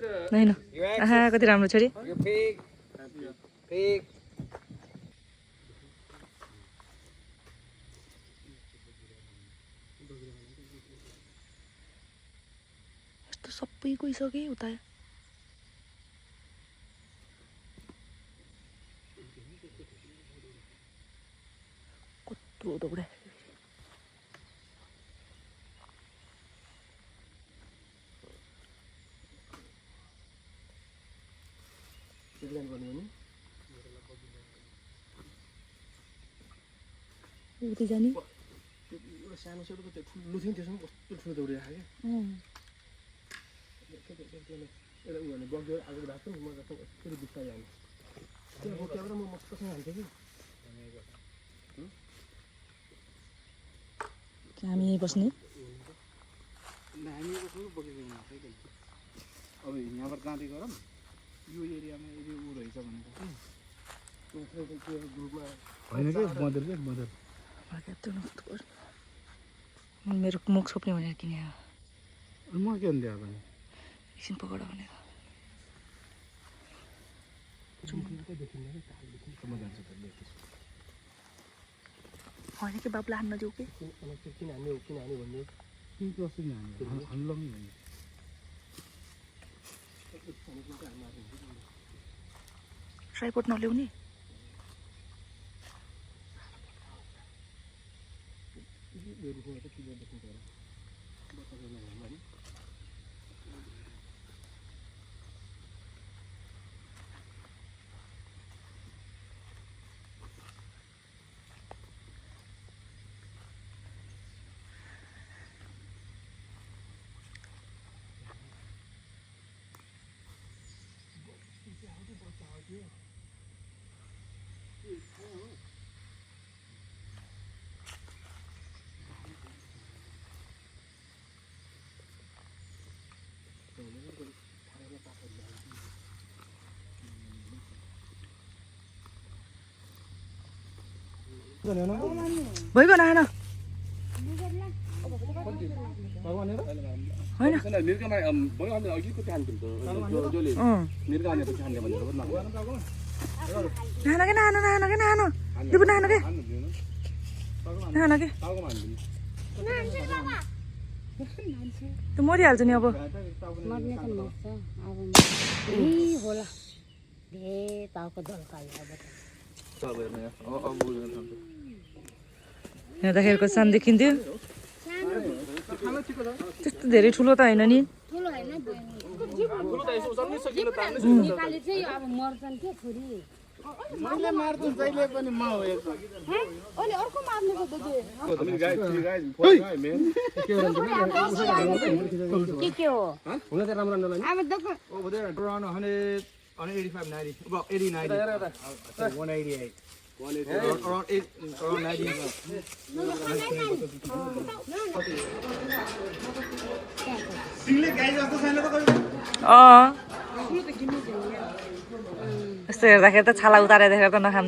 होइन आहा कति राम्रो छोरी यस्तो सबै गइसके उता कस्तो दौडा उतै जाने सानो सानो त ठुलो थियो त्यसमा कस्तो ठुलो दौडिरहेको क्या एउटा उ भने बग्यो आगो भएको नि म जस्तो यस्तरी बिस्तारै जाने त्यो बोकेर म मस्तसँग हान्थेँ कि हामी यहीँ बस्ने हामी बस्नु बोकेको अब यहाँबाट जाँदै गरौँ यो एरियामा यदि ऊ रहेछ भने ग्रुपमा होइन कि मदर मेरो मुख छोप्ने भनेर किने म के भन्दै अब एकछिन पकड भनेर होइन कि बाबुलाई हान्न जाऊ कि किन हान्ने भन्ने ट्राइपोड नल्याउने भइगयो न आएन त्यो मरिहाल्छ नि अब हेर्दाखेरिको सानो देखिन्थ्यो त्यस्तो धेरै ठुलो त होइन नि यस्तो हेर्दाखेरि त छाला उतारेर देखेर त नखान्छ